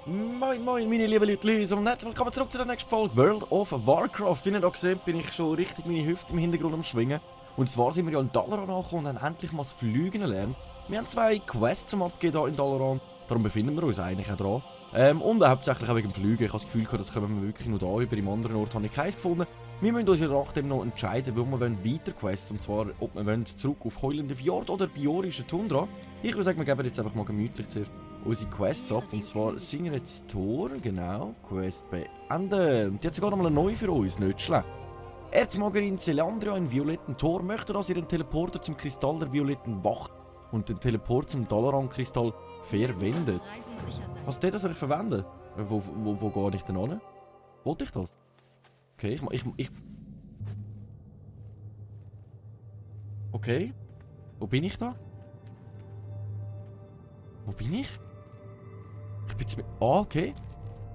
Moin moin meine lieben Leute und herzlich willkommen zurück zu der nächsten Folge World of Warcraft. Wie ihr hier seht, bin ich schon richtig meine Hüfte im Hintergrund am Schwingen. Und zwar sind wir ja in Dalaran angekommen und haben endlich mal das Fliegen gelernt. Wir haben 2 Quests zum Abgeben hier in Dalaran, darum befinden wir uns eigentlich auch dran. Und hauptsächlich auch wegen dem Fliegen. Ich habe das Gefühl, das können wir wirklich nur da über. Im anderen Ort habe ich keins gefunden. Wir müssen uns ja nachdem noch entscheiden, wo wir weiter questen. Und zwar, ob wir zurück auf Heulende Fjord oder Biorische Tundra. Ich würde sagen, wir geben jetzt einfach mal gemütlich zuerst unsere Quests ab. Und zwar sind wir jetzt Tor, genau, Quest beenden. Und die hat sogar noch mal eine neue für uns, nicht schlecht. Erzmagerin Celandria in violetten Tor möchte, dass ihr den Teleporter zum Kristall der violetten Wacht und den Teleport zum Dalaran-Kristall verwendet. Was der soll ich verwenden? Wo gehe ich denn an? Wollte ich das? Okay, Okay. Wo bin ich da? Wo bin ich? Ich bin jetzt mit... Ah, okay.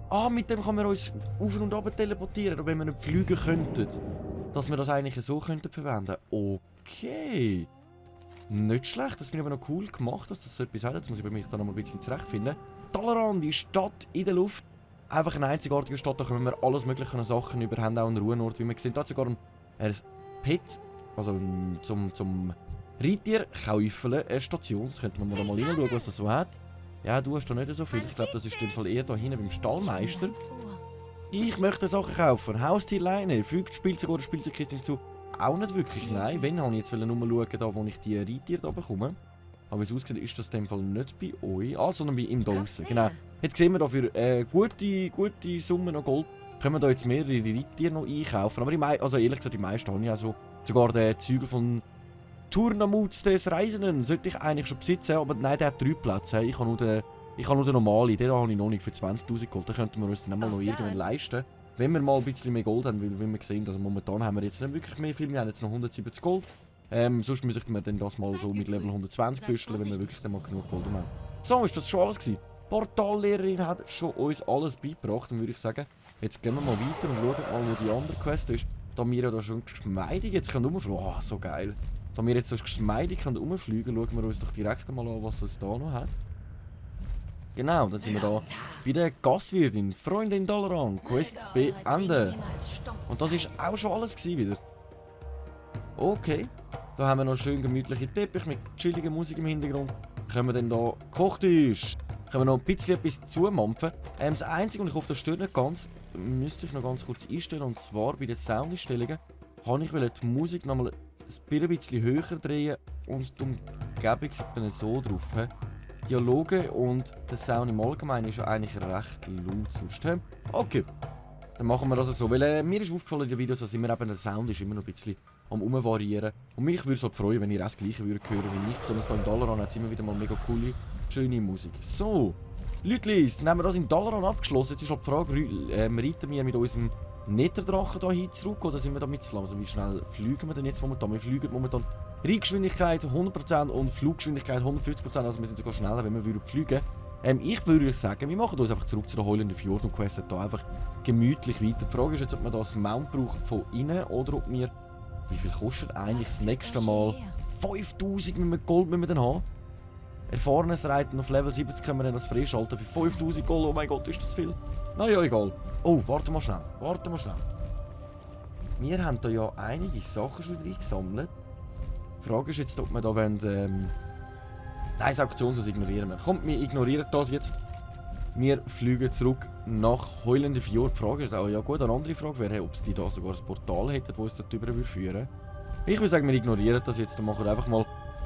Ah, mit dem kann man uns auf und ab teleportieren, wenn wir nicht fliegen könnten. Dass wir das eigentlich so könnten verwenden. Okay. Nicht schlecht, das finde ich aber noch cool gemacht, dass das so etwas hat. Jetzt muss ich mich da noch mal ein bisschen zurechtfinden. Dalaran, die Stadt in der Luft. Einfach eine einzigartige Stadt, da können wir alles mögliche Sachen über, haben auch einen Ruhenort, wie wir sehen. Da hat sogar ein Pit, also zum Reittier kaufen, eine Station. Das könnte man mal reinschauen, was das so hat. Ja, du hast da nicht so viel. Ich glaube, das ist in dem Fall eher da hinten beim Stallmeister. Ich möchte Sachen kaufen. Haustierleine, fügt Spielzeug oder Spielzeugkiste hinzu. Auch nicht wirklich, nein. Wenn, habe ich jetzt schauen, da, wo ich die Reittiere da bekomme. Aber wie es aussieht, ist das in dem Fall nicht bei euch, sondern bei ihm da draussen. Genau. Jetzt sehen wir da für gute Summe noch Gold. Können wir da jetzt mehrere Reittiere noch einkaufen. Aber ehrlich gesagt, die meisten habe ich auch so. Sogar den Zügel von Turnamuts des Reisenden sollte ich eigentlich schon besitzen. Aber nein, der hat 3 Plätze. Ich habe nur den normalen. Den habe ich noch nicht für 20.000 Gold. Den könnten wir uns dann auch mal noch irgendwann leisten. Wenn wir mal ein bisschen mehr Gold haben, weil wir sehen, also momentan haben wir jetzt nicht wirklich mehr viel. Wir haben jetzt noch 170 Gold. Sonst müsste ich mir dann das mal so mit Level 120 büscheln, wenn wir wirklich dann mal genug Gold haben. So, ist das schon alles gewesen. Die Portallehrerin hat schon uns alles beigebracht, dann würde ich sagen, jetzt gehen wir mal weiter und schauen mal, wo die andere Quest ist. Da wir ja da schon geschmeidig jetzt rumfliegen. Oh, so geil. Da wir jetzt so geschmeidig rumfliegen, schauen wir uns doch direkt mal an, was es da noch hat. Genau, dann sind wir da bei der Gastwirtin, Freundin Dalaran, Quest beenden. Und das ist auch schon alles gewesen wieder. Okay, da haben wir noch schön gemütliche Teppich mit chilliger Musik im Hintergrund. Können wir dann da Kochtisch. Können wir noch ein bisschen etwas zumampfen. Das Einzige, und ich hoffe, das stört nicht ganz, müsste ich noch ganz kurz einstellen. Und zwar bei den Soundeinstellungen habe ich die Musik noch mal ein bisschen höher drehen und die Umgebung dann so drauf. Dialoge und der Sound im Allgemeinen ist ja eigentlich recht laut sonst. Okay, dann machen wir das so. Weil mir ist aufgefallen in den Videos, dass immer eben der Sound ist immer noch ein bisschen am Umvariieren. Und mich würde es halt freuen, wenn ihr auch das Gleiche hören würdet wie ich. Besonders hier in Dalaran hat es immer wieder mal mega coole, schöne Musik. So, Leute, dann haben wir das in Dalaran abgeschlossen. Jetzt ist halt die Frage, reiten wir mit unserem Netherdrachen hier hin zurück oder sind wir da mitzulangen? Also wie schnell fliegen wir denn jetzt momentan? Wir fliegen momentan Reitgeschwindigkeit 100% und Fluggeschwindigkeit 150%, also wir sind sogar schneller, wenn wir fliegen würden. Ich würde sagen, wir machen uns einfach zurück zu der Heulenden Fjord und questen da einfach gemütlich weiter. Die Frage ist jetzt, ob wir das Mount brauchen von innen oder ob wir... Wie viel kostet eigentlich das nächste Mal? 5000 mit Gold müssen wir dann haben. Erfahrenes Reiten auf Level 70 können wir dann das freischalten für 5000 Gold. Oh mein Gott, ist das viel? Naja, egal. Oh, warte mal schnell. Wir haben da ja einige Sachen schon eingesammelt. Die Frage ist jetzt, ob wir da wollen, nein, das Auktionshaus ignorieren wir. Kommt, wir ignorieren das jetzt. Wir fliegen zurück nach Heulende Fjord. Die Frage ist auch, ja gut, eine andere Frage wäre, ob sie da sogar ein Portal hätten, das uns dort drüber führen. Ich würde sagen, wir ignorieren das jetzt und machen einfach mal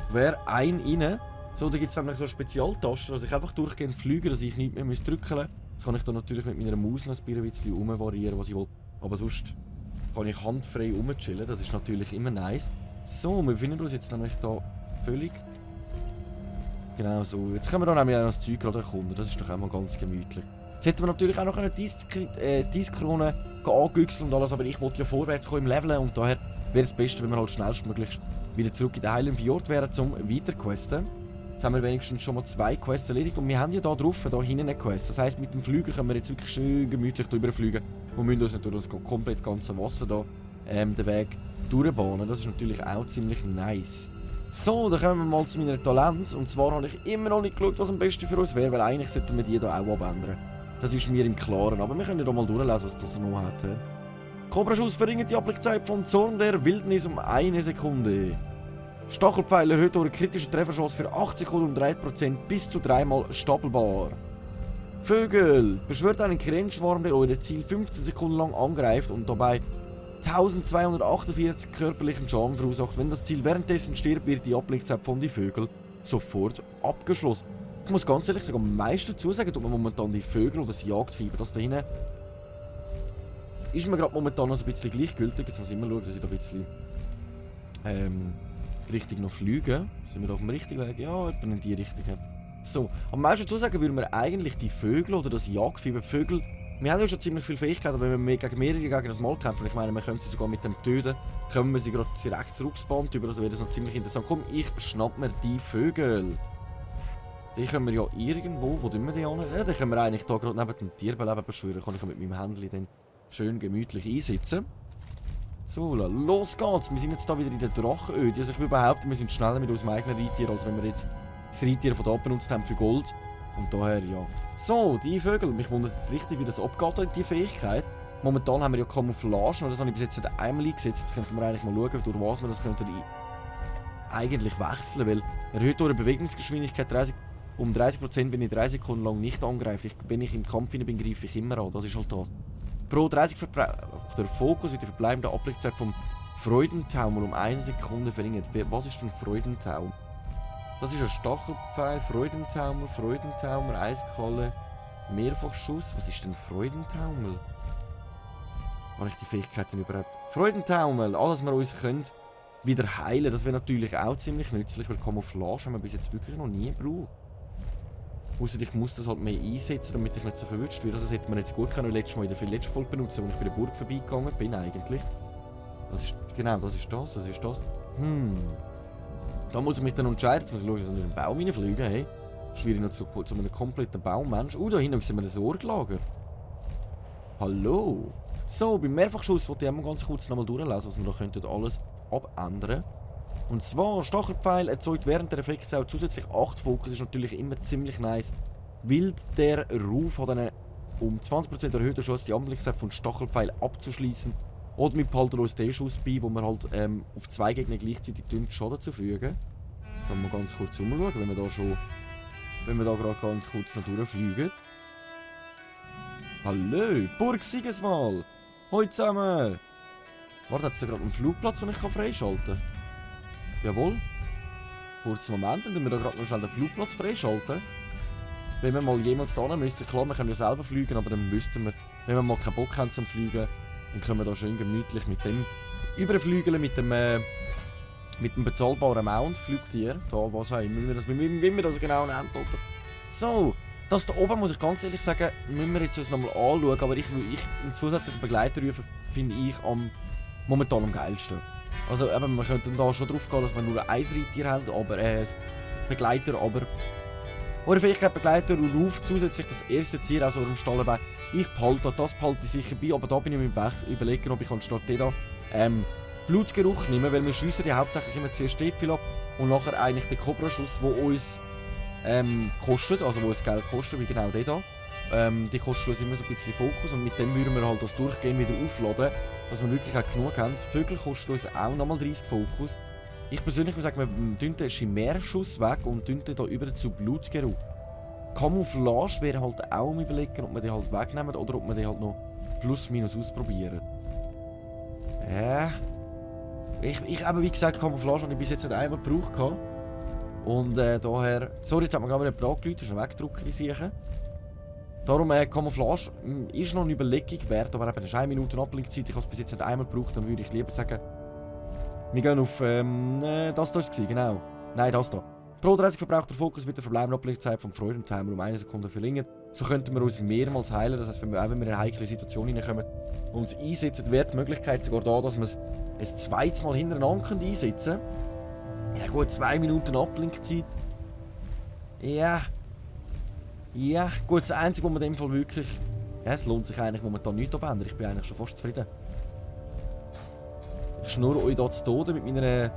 quer rein. So, da gibt es nämlich so eine Spezialtaste, dass ich einfach durchgehend fliege, dass ich nicht mehr drücken muss. Jetzt kann ich da natürlich mit meiner Maus noch ein bisschen umvariieren, was ich will. Aber sonst kann ich handfrei rumchillen, das ist natürlich immer nice. So, wir befinden uns jetzt nämlich da völlig... Genau so. Jetzt können wir dann nämlich auch das Zeug gerade erkunden, das ist doch auch mal ganz gemütlich. Jetzt hätten wir natürlich auch noch eine Diskrone angüchseln und alles, aber ich wollte ja vorwärts kommen im Leveln und daher wäre es beste, wenn wir halt schnellstmöglich wieder zurück in den Heilen Fjord wären zum Weiterquesten. Jetzt haben wir wenigstens schon mal 2 Quests erledigt und wir haben ja da drauf, da hinten eine Quest. Das heisst, mit dem Flügen können wir jetzt wirklich schön gemütlich drüber fliegen Wir müssen uns natürlich das komplett ganze Wasser da den Weg durchbahnen. Das ist natürlich auch ziemlich nice. So, dann kommen wir mal zu meiner Talent. Und zwar habe ich immer noch nicht geschaut, was am besten für uns wäre, weil eigentlich sollten wir die hier auch abändern. Das ist mir im Klaren, aber wir können ja da mal durchlesen, was das noch hat. Kobraschuss verringert die Abblickzeit von Zorn der Wildnis um 1 Sekunde. Stachelpfeil erhöht eure kritische Trefferchance für 8 Sekunden um 3% bis zu 3-mal stapelbar. Vögel. Beschwört einen Krähenschwarm, der euer Ziel 15 Sekunden lang angreift und dabei 1248 körperlichen Schaden verursacht. Wenn das Ziel währenddessen stirbt, wird die Abblickzeit von die Vögel sofort abgeschlossen. Ich muss ganz ehrlich sagen, am meisten zusagen tut man momentan die Vögel oder das Jagdfieber. Das da hinten ist mir gerade momentan noch ein bisschen gleichgültig. Jetzt muss ich immer schauen, dass ich da ein bisschen richtig noch fliege. Sind wir da auf dem richtigen Weg? Ja, etwa in die Richtung. So, am meisten zusagen würden wir eigentlich die Vögel oder das Jagdfieber. Vögel, wir haben ja schon ziemlich viel Fähigkeiten, aber wenn wir gegen mehrere gegen das Mal kämpfen, ich meine, wir können sie sogar mit dem töten, können wir sie gerade direkt zurückspawnen über, also wäre das noch ziemlich interessant. Komm, ich schnapp mir die Vögel. Die können wir ja irgendwo, wo tun wir die an? Ja, die können wir eigentlich da gerade neben dem Tierbeleben beschwören, kann ich mit meinem Händchen dann schön gemütlich einsitzen. So, los geht's, wir sind jetzt da wieder in der Drachenöde. Also ich würde behaupten, wir sind schneller mit unserem eigenen Reittier, als wenn wir jetzt das Reittier von da benutzt haben für Gold. Und daher, ja. So, die Vögel. Mich wundert jetzt richtig, wie das abgeht, die Fähigkeit. Momentan haben wir ja Camouflage, das habe ich bis jetzt nicht einmal eingesetzt. Jetzt könnten wir eigentlich mal schauen, durch was wir das könnten eigentlich wechseln. Weil erhöht eure Bewegungsgeschwindigkeit um 30%, wenn ihr 3 Sekunden lang nicht angreift. Wenn ich im Kampf bin, greife ich immer an. Das ist halt das. Pro 30 der Fokus wird die verbleibende Abblickzeit vom Freudentaumel um 1 Sekunde verringert. Was ist denn Freudentaum? Das ist ein Stachelpfeil, Freudentaumel, Eiskalle, Mehrfachschuss. Was ist denn Freudentaumel? Habe ich die Fähigkeiten überhaupt? Freudentaumel, alles wir uns können wieder heilen. Das wäre natürlich auch ziemlich nützlich, weil Camouflage haben wir bis jetzt wirklich noch nie gebraucht. Ausser ich muss das halt mehr einsetzen, damit ich nicht so verwünscht werde. Also das hätte man jetzt gut können letztes Mal in der letzten Folge benutzen, als ich bei der Burg vorbeigegangen bin eigentlich. Das ist, genau, das ist das. Da muss ich mich dann entscheiden, jetzt muss ich schauen, dass ich in einen Baum reinfliegen, hey. Schwierig noch zu einem kompletten Baummensch. Da hinten sehen wir ein Sorglager. Hallo. So, beim Mehrfachschuss wollte ich mal ganz kurz nochmal durchlesen, was wir da könnten alles abändern. Und zwar, Stachelpfeil erzeugt während der Effekte zusätzlich 8 Fokus, ist natürlich immer ziemlich nice. Wild der Ruf hat eine um 20% erhöhte Chance, die Anblickzeit von Stachelpfeil abzuschließen. Oder wir behalten uns den Schuss bei, wo wir halt auf 2 Gegner gleichzeitig Schaden zufügen. Können wir ganz kurz umschauen, wenn wir da gerade ganz kurz noch durchfliegen. Hallo, Burg Siegesmal! Hoi zusammen! Warte, hat es da gerade einen Flugplatz, den ich freischalten kann? Jawohl. Kurzen Moment, dann wir da gerade noch schnell den Flugplatz freischalten. Wenn wir mal jemals da müssten, klar, wir können ja selber fliegen, aber dann müssten wir, wenn wir mal keinen Bock haben zum Fliegen, dann können wir da schön gemütlich mit dem überflügeln, mit dem bezahlbaren Mount-Flugtier. Da, was auch immer, wie wir das genau nennen. So, das da oben, muss ich ganz ehrlich sagen, müssen wir jetzt uns nochmal anschauen, aber einen zusätzlichen Begleiter rufen, finde ich momentan am geilsten. Also eben, wir könnten da schon drauf gehen, dass wir nur ein Reittier haben, aber Begleiter, aber eure Fähigkeit Begleiter und Ruf zusätzlich das erste Tier aus eurem Stall bei. Ich behalte das sicher bei, aber da bin ich mir überlegen, ob ich anstatt da Blutgeruch nehmen, weil wir schiessen ja hauptsächlich immer zuerst viel ab und nachher eigentlich den Cobra-Schuss, der uns kostet, also wo uns Geld kostet, wie genau der da. Die kostet uns immer so ein bisschen Fokus und mit dem würden wir halt das Durchgehen wieder aufladen, dass wir wirklich auch genug haben. Die Vögel kosten uns auch nochmal 30 Fokus. Ich persönlich würde sagen, wir tun den Chimärschuss weg und tun den da über zu Blutgeruch. Camouflage wäre halt auch am Überlegen, ob wir den halt wegnehmen oder ob wir den halt noch plus minus ausprobieren. Ich habe wie gesagt Camouflage habe ich bis jetzt nicht einmal gebraucht. Und daher... Sorry, jetzt hat man gerade wieder jemand angerufen, das ist ein Wegdrucker in sich. Darum, Camouflage ist noch eine Überlegung wert, aber eben, das ist 1 Minute Ablenkzeit, ich habe es bis jetzt nicht einmal gebraucht, dann würde ich lieber sagen... Wir gehen auf, das da war es, genau. Nein, das da. Pro 30 verbrauchter Fokus wird der verbleibende Ablenkzeit vom Freudentimer um 1 Sekunde verlängert. So könnten wir uns mehrmals heilen, das heisst, wenn wir in eine heikle Situation hineinkommen und uns einsetzen, wäre die Möglichkeit sogar da, dass wir es ein zweites Mal hintereinander einsetzen können. Ja gut, 2 Minuten Ablenkzeit. Ja, gut, das Einzige, was wir in dem Fall wirklich Ja, es lohnt sich eigentlich momentan nichts abändern. Ich bin eigentlich schon fast zufrieden. Ich schnurre euch hier zu Tode mit meinen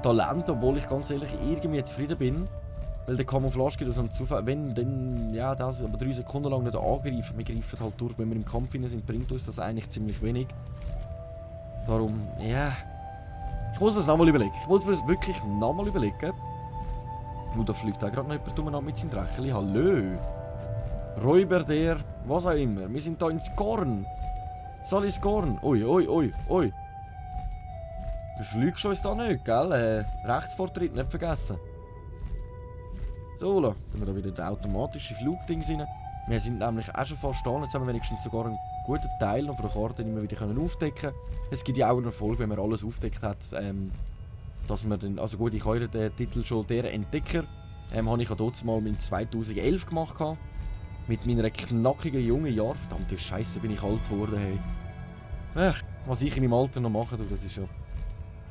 Talenten, obwohl ich ganz ehrlich irgendwie zufrieden bin. Weil der Camouflage gibt uns einen Zufall. Wenn, dann, ja, das aber 3 Sekunden lang nicht angreifen. Wir greifen halt durch. Wenn wir im Kampf sind, bringt uns das eigentlich ziemlich wenig. Darum, ja. Ich muss mir das nochmal überlegen. Ich muss mir das wirklich nochmal überlegen. Da fliegt auch gerade noch jemand umeinander mit seinem Drächeli. Hallo. Räuber der, was auch immer. Wir sind da in Skorn. Soll ich Skorn? Ui, ui, ui, ui. Du fliegst uns da nicht, gell? Rechtsvortritt nicht vergessen. So, da tun wir da wieder den automatischen Flugding rein. Wir sind nämlich auch schon fast da. Jetzt haben wir wenigstens sogar einen guten Teil noch von der Karte, den wir wieder aufdecken können. Es gibt ja auch einen Erfolg, wenn man alles aufdeckt hat, dass man dann, also gut, ich habe den Titel schon «Der Entdecker». Habe ich ja dort mal mit 2011 gemacht. Mit meiner knackigen jungen Jahren. Verdammte Scheiße, bin ich alt geworden, hey. Was ich in meinem Alter noch mache, das ist ja...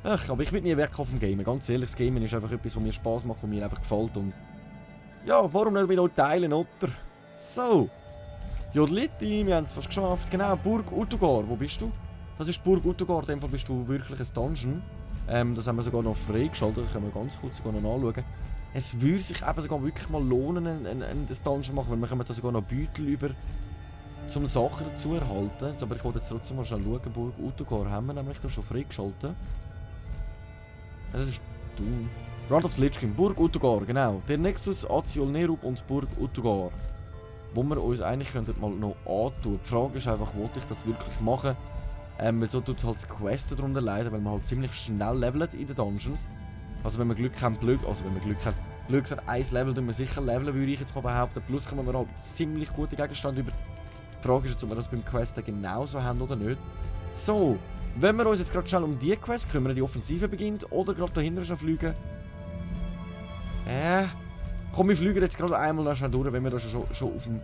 aber ich will nie weg vom Gamen. Ganz ehrlich, das Gamen ist einfach etwas, was mir Spaß macht, was mir einfach gefällt. Und ja, warum nicht mit euch teilen, oder? So. Jodliti, wir haben es fast geschafft. Genau, Burg Utugar. Wo bist du? Das ist Burg Utugar. In dem Fall bist du wirklich ein Dungeon. Das haben wir sogar noch freigeschaltet. Das können wir ganz kurz sogar noch anschauen. Es würde sich eben sogar wirklich mal lohnen, ein Dungeon zu machen, weil wir können da sogar noch Beutel über zum Sachen dazu erhalten. Aber ich wollte jetzt trotzdem mal schnell schauen. Burg Utugar haben wir nämlich da schon freigeschaltet. Das ist du. Brand of the Lich King, Burg Utugar, genau. Der Nexus, Aziol Nerub und Burg Utugar. Wo wir uns eigentlich mal noch antun. Die Frage ist einfach, wollte ich das wirklich machen? Weil so tut halt das Quest darunter leiden, weil man halt ziemlich schnell levelt in den Dungeons. Also wenn wir Glück haben, Glück gesagt, 1 Level tun wir sicher leveln, würde ich jetzt mal behaupten. Plus kommen wir halt ziemlich gute Gegenstände über. Die Frage ist jetzt, ob wir das beim Quest genauso haben oder nicht. So, wenn wir uns jetzt gerade schnell um die Quest kümmern, die Offensive beginnt, oder gerade dahinter schon fliegen. Komm, wir fliegen jetzt gerade einmal schnell durch, wenn wir da schon auf dem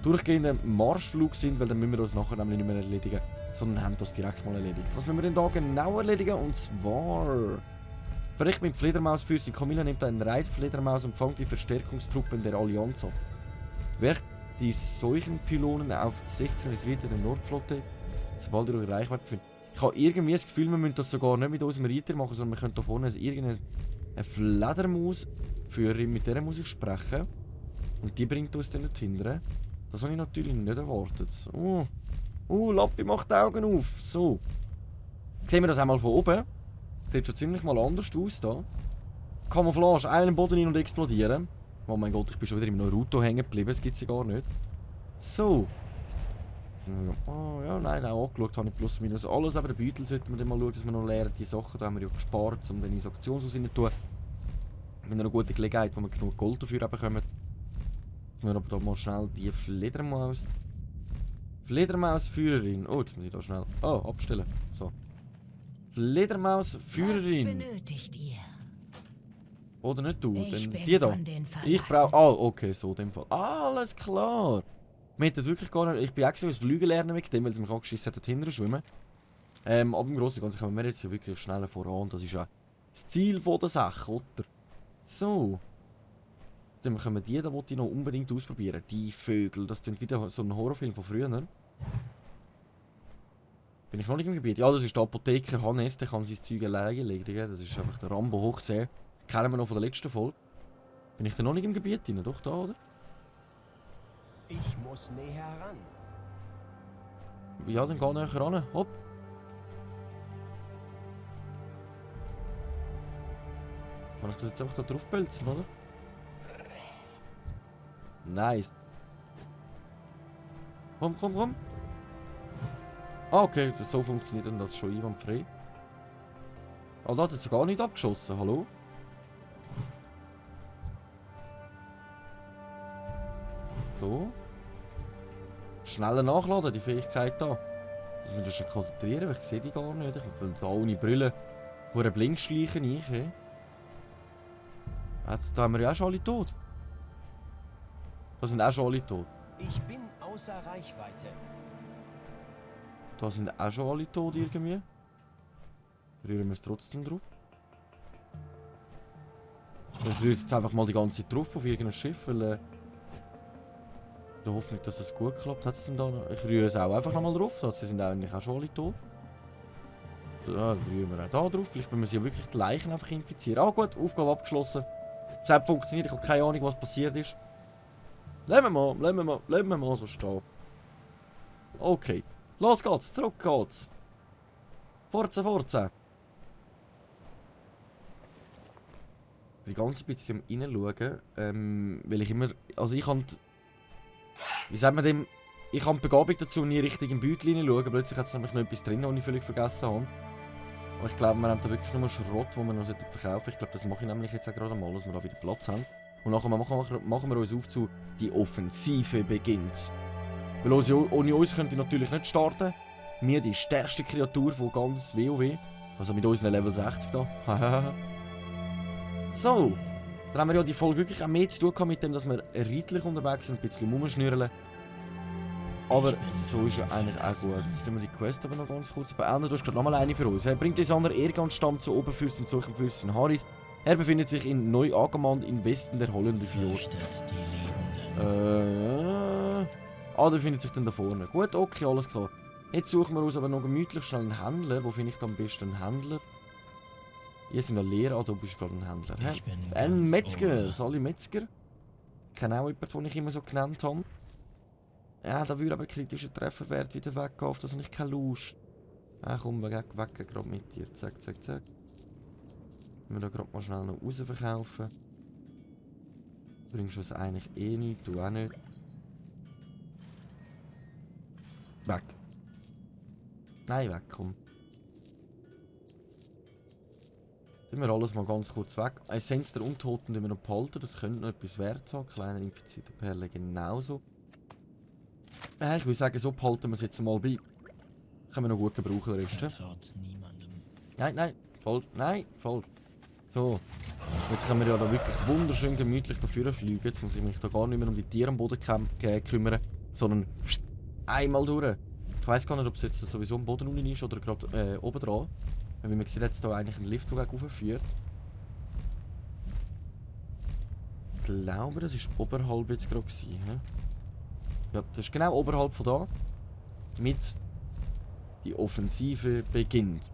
durchgehenden Marschflug sind, weil dann müssen wir das nachher nämlich nicht mehr erledigen, sondern haben das direkt mal erledigt. Was müssen wir denn da genau erledigen? Und zwar... Verrecht mit Fledermausfürstin. Camilla nimmt einen Reitfledermaus und fängt die Verstärkungstruppen der Allianz ab. Werft die Seuchenpylonen auf 16 Reservierte der Nordflotte, sobald ihr eure Reichweite findet. Ich habe irgendwie das Gefühl, wir müssen das sogar nicht mit unserem Reiter machen, sondern wir können da vorne irgendeine Fledermausführerin, mit der muss ich sprechen. Und die bringt uns dann nicht hinterher. Das habe ich natürlich nicht erwartet. Lappi macht die Augen auf. So. Sehen wir das einmal von oben. Sieht schon ziemlich mal anders aus da. Camouflage, einen Boden hin und explodieren. Oh mein Gott, ich bin schon wieder im Naruto hängen geblieben. Das gibt es ja gar nicht. So. Oh ja, nein, auch angeschaut habe ich plus minus alles. Aber den Beutel sollten wir dann mal schauen, dass wir noch lernen. Die Sachen da haben wir ja gespart, um dann ins Aktionshaus rein zu tun. Mit einer guten Gelegenheit, wo wir genug Gold dafür bekommen. Jetzt müssen wir aber da mal schnell die Fledermausführerin. Oh, jetzt muss ich da schnell... Oh, abstellen. So. Fledermausführerin. Was benötigt ihr? Oder nicht du? Ich Denn bin die da. von den Ich brauche... Ah, okay, so in dem Fall. Alles klar. Wir hätten wirklich gar nicht... Ich bin extra das Fliegen lernen mit dem, weil sie mich angeschissen hat, hinterher schwimmen. Aber im Großen und Ganzen kommen wir jetzt ja wirklich schneller voran. Das ist ja das Ziel von der Sache, oder? So. Dann können wir die da, die ich noch unbedingt ausprobieren. Die Vögel. Das sind wieder so ein Horrorfilm von früher. Bin ich noch nicht im Gebiet? Ja, das ist der Apotheker Hannes, der kann sein Zeug alleine legen. Das ist einfach der Rambo Hochsee. Kennen wir noch von der letzten Folge. Bin ich da noch nicht im Gebiet drin? Doch, da, oder? Ich muss näher ran. Ja, dann geh näher ran. Hopp. Kann ich das jetzt einfach da drauf pelzen, oder? Nice. Komm. Ah, okay, so funktioniert dann das schon einwandfrei. Ah, da hat jetzt gar nicht abgeschossen, hallo? So. Schneller nachladen, die Fähigkeit da. Dass wir uns schon konzentrieren, weil ich sehe die gar nicht. Ich will da ohne Brille vor einem Blinkschleichen ich, hey. Jetzt, da haben wir ja auch schon alle tot. Da sind auch schon alle tot. Ich bin außer Reichweite. Da sind auch schon alle tot irgendwie. Rühren wir es trotzdem drauf. Ich rühre jetzt einfach mal die ganze Zeit drauf auf irgendein Schiff, weil der Hoffnung, dass es gut klappt. Hat's denn da noch? Ich rühre es auch einfach nochmal drauf. Also, sie sind eigentlich auch schon alle tot. So, dann rühren wir auch da drauf. Vielleicht müssen wir sie ja wirklich die Leichen einfach infizieren. Ah gut, Aufgabe abgeschlossen. Es hat funktioniert. Ich habe keine Ahnung, was passiert ist. Lassen wir mal so stehen. Okay. Los geht's, zurück geht's. Forza. Ich bin ganz ein bisschen am reinschauen, weil ich immer, also ich kann, wie sagt man dem, ich habe die Begabung dazu, nie richtig im Beutel reinschauen. Plötzlich hat es nämlich noch etwas drin, was ich völlig vergessen habe. Aber ich glaube, wir haben da wirklich nur Schrott, den wir noch verkaufen sollten. Ich glaube, das mache ich nämlich jetzt auch gerade mal, dass wir da wieder Platz haben. Und nachher machen wir uns auf zu, die Offensive beginnt. Weil ohne uns könnt ihr natürlich nicht starten. Wir die stärkste Kreatur von ganz WoW. Also mit unseren Level 60 da. So. Dann haben wir ja die Folge wirklich auch mehr zu tun gehabt mit dem, dass wir reitlich unterwegs sind, ein bisschen rumschnürren. Aber so ist ja eigentlich auch gut. Jetzt tun wir die Quest aber noch ganz kurz beenden. Du hast gerade nochmal eine für uns. Er bringt Lysander Ergan Stamm zu Oberfürsten und suchen Fürsten Haris. Er befindet sich in Neu-Agamand im Westen der Hollender Fjord. Da befindet sich dann da vorne. Gut, okay, alles klar. Jetzt suchen wir uns aber noch gemütlich schnell einen Händler. Wo finde ich da am besten einen Händler? Hier sind noch Lehrer, du bist gerade ein Händler. Ein Metzger, Sali Metzger. Ich kenne auch jemanden, den ich immer so genannt habe. Ja, da würde aber kritischer Trefferwert wieder weggehen, auf das habe ich keine Lust. Komm, wir gehen weg gerade mit dir. Zack. Wir da gerade mal schnell noch rausverkaufen. Bringst du es eigentlich eh nicht, du auch nicht. Weg. Nein, weg, komm. Tun wir alles mal ganz kurz weg. Essenz der Untoten, die wir noch behalten, das könnte noch etwas wert haben. Kleine infizierte Perle genauso. Ich würde sagen, so behalten wir es jetzt mal bei. Können wir noch gut gebrauchen, den Rest. Nein, voll. So. Jetzt können wir ja da wirklich wunderschön gemütlich dafür fliegen. Jetzt muss ich mich da gar nicht mehr um die Tiere am Boden kümmern, sondern einmal durch. Ich weiss gar nicht, ob es jetzt sowieso am Boden unten ist oder gerade oben dran. Wie man sieht, jetzt hier eigentlich einen Lift, der raufführt. Ich glaube, das war oberhalb jetzt gerade. Ja, das ist genau oberhalb von da. Mit die Offensive beginnt.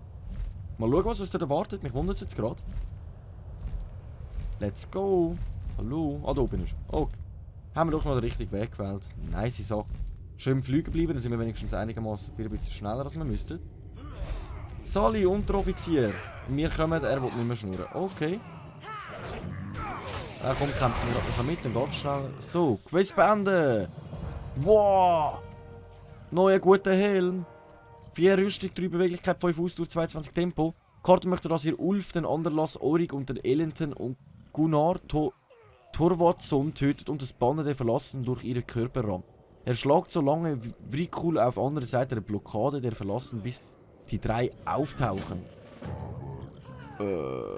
Mal schauen, was uns da erwartet. Mich wundert es jetzt gerade. Let's go. Hallo. Ah, da oben ist er. Okay. Haben wir doch noch den richtigen Weg gewählt. Nice Sache. Schön fliegen bleiben, dann sind wir wenigstens einigermaßen ein bisschen schneller, als wir müssten. Sali, Unteroffizier. Wir kommen, er will nicht mehr schnurren. Okay. Komm, kämpfen wir gerade mit, dann geht's schnell. So, Quest beenden. Wow! Neuer guter Helm. 4 Rüstung, 3 Beweglichkeit, 5 Ausdauer, 22 Tempo. Karte möchte, dass ihr Ulf, den Anderlass, Orig und den Elenten und Gunnar Thorvardsson tötet und das Banner der Verlassenen durch ihren Körper rammt. Er schlagt so lange Vrikul auf anderer Seite der Blockade der Verlassenen, bis die 3 auftauchen.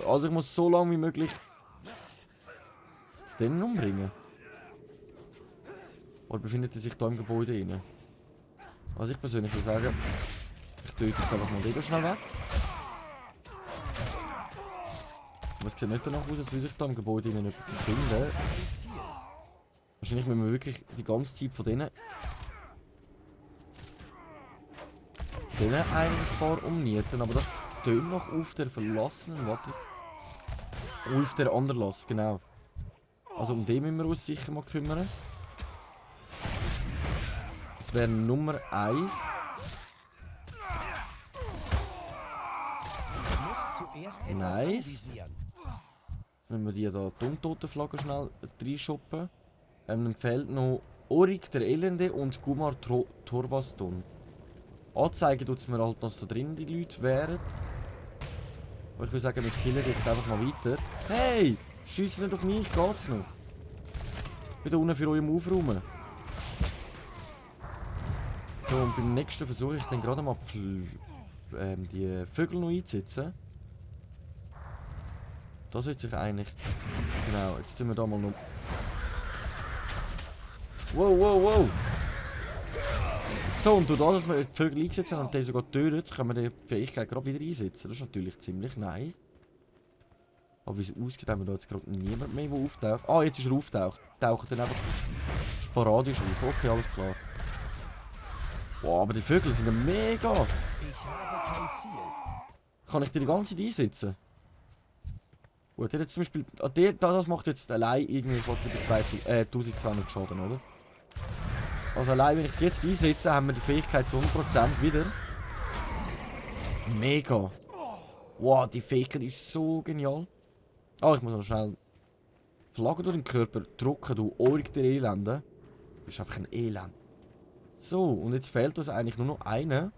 Also ich muss so lange wie möglich den umbringen. Oder befindet er sich da im Gebäude rein? Also ich persönlich würde sagen, ich töte jetzt einfach mal wieder schnell weg. Aber es sieht nicht danach aus, als würde ich da im Gebäude rein jemanden finden. Wahrscheinlich müssen wir wirklich die ganze Zeit von denen eigentlich ein paar umnieten, aber das tönt noch auf der Verlassenen. Warte. Auf der Anderlass, genau. Also um den müssen wir uns sicher mal kümmern. Das wäre Nummer 1. Nice. Jetzt müssen wir die da die Untotenflagge schnell reinschoppen. Dann fehlt noch Orig der Elende und Gumar Thorvaston. Anzeigen tut es mir halt, dass da drin die Leute wären. Aber ich würde sagen, wir killen jetzt einfach mal weiter. Hey! Schießt nicht auf mich, geht's noch? Ich bin da unten für euch im Aufräumen. So, und beim nächsten versuche ich dann gerade mal die Vögel noch einzusetzen. Das sollte sich eigentlich... Genau, jetzt tun wir da mal noch... Wow! So, und durch das, dass wir die Vögel eingesetzt haben und die sogar tötet, können wir die Fähigkeit gerade wieder einsetzen. Das ist natürlich ziemlich nice. Aber wie es aussieht, haben wir da jetzt gerade niemand mehr, der auftaucht. Ah, jetzt ist er auftaucht. Taucht dann einfach sporadisch auf. Okay, alles klar. Boah, aber die Vögel sind ja mega. Ich habe kein Ziel. Kann ich die ganze Zeit einsetzen? Gut, der jetzt zum Beispiel... Ah, das macht jetzt allein irgendwie fast über 1200 Schaden, oder? Also allein, wenn ich es jetzt einsetze, haben wir die Fähigkeit zu 100% wieder. Mega. Wow, die Fähigkeit ist so genial. Ah, ich muss noch schnell... Flagge durch den Körper drücken, du Ohrig der Elende. Du bist einfach ein Elend. So, und jetzt fehlt uns eigentlich nur noch einer.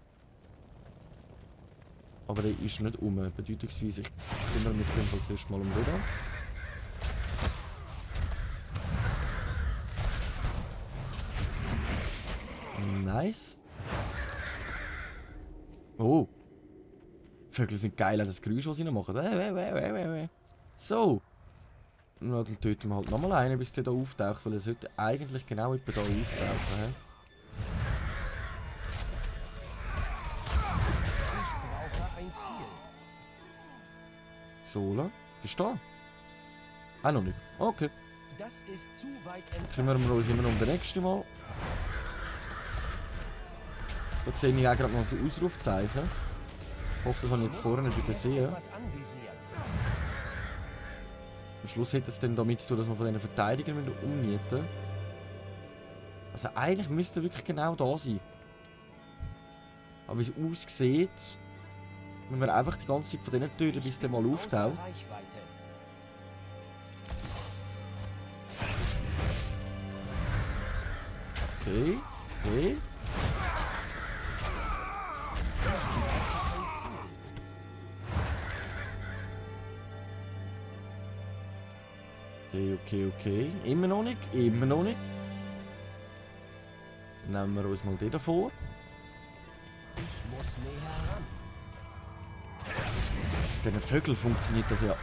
Aber der ist nicht um. Bedeutungsweise, ich kümmere mich zuerst mal um den. Nice. Oh. Vögel sind geil, das Geräusch, was sie noch machen. So. Na, dann töten wir halt nochmal einen, bis der da auftaucht, weil er sollte eigentlich genau etwa da auftauchen. He? Ich brauche ein Ziel. Sola? Bist du da? Auch noch nicht. Okay. Das ist zu weit entfernt. Kümmern wir uns immer noch um den nächsten Mal. Da sehe ich auch gerade noch so ein Ausrufzeichen. Ich hoffe, das habe ich jetzt vorher nicht übersehen. Was anvisieren. Am Schluss hat es dann damit zu tun, dass wir von diesen Verteidigern umnieten müssen. Also eigentlich müsste er wirklich genau da sein. Aber wie es aussieht, müssen wir einfach die ganze Zeit von denen töten, bis der mal auftaucht. Außer Reichweite. Okay, okay. Okay. Immer noch nicht, immer noch nicht. Nehmen wir uns mal den davor. Ich muss näher ran. Bei den Vögeln funktioniert das ja.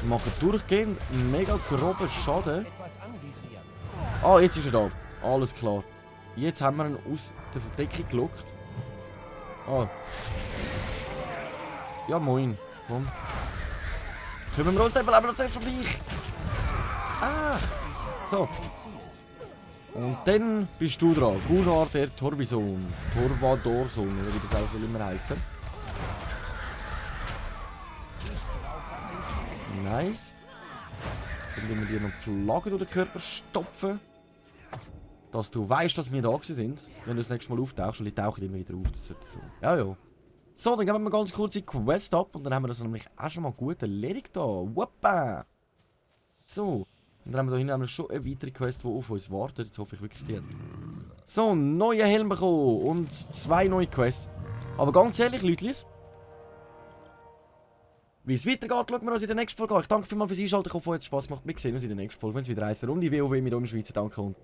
Sie machen durchgehend mega groben Schaden. Etwas anvisieren. Ah, jetzt ist er da. Alles klar. Jetzt haben wir ihn aus der Verdeckung gelockt. Ah. Ja, moin. Komm. Können wir uns den Leben noch zuerst um dich? Ah. So. Und dann bist du dran. Gunnar der Torvison. Torvadorson, oder wie das auch immer heißen. Nice. Dann müssen wir dir noch Flaggen durch den Körper stopfen. Dass du weißt, dass wir da sind. Wenn du das nächste Mal auftauchst, und die tauchen immer wieder auf. Das sollte so. Ja, ja. So, dann geben wir ganz kurz die Quest ab. Und dann haben wir das nämlich auch schon mal gut erledigt da. Wuppa! So. Und dann haben wir da hinten nämlich schon eine weitere Quest, die auf uns wartet. Jetzt hoffe ich wirklich die. So, neue Helm bekommen. Und 2 neue Quests. Aber ganz ehrlich, Leute, wie es weitergeht, schauen wir uns in der nächsten Folge an. Ich danke vielmals fürs Einschalten. Ich hoffe, euch hat es Spass gemacht. Wir sehen uns in der nächsten Folge, wenn es wieder heisst, Runde WoW mit uns Schweizer. Danke und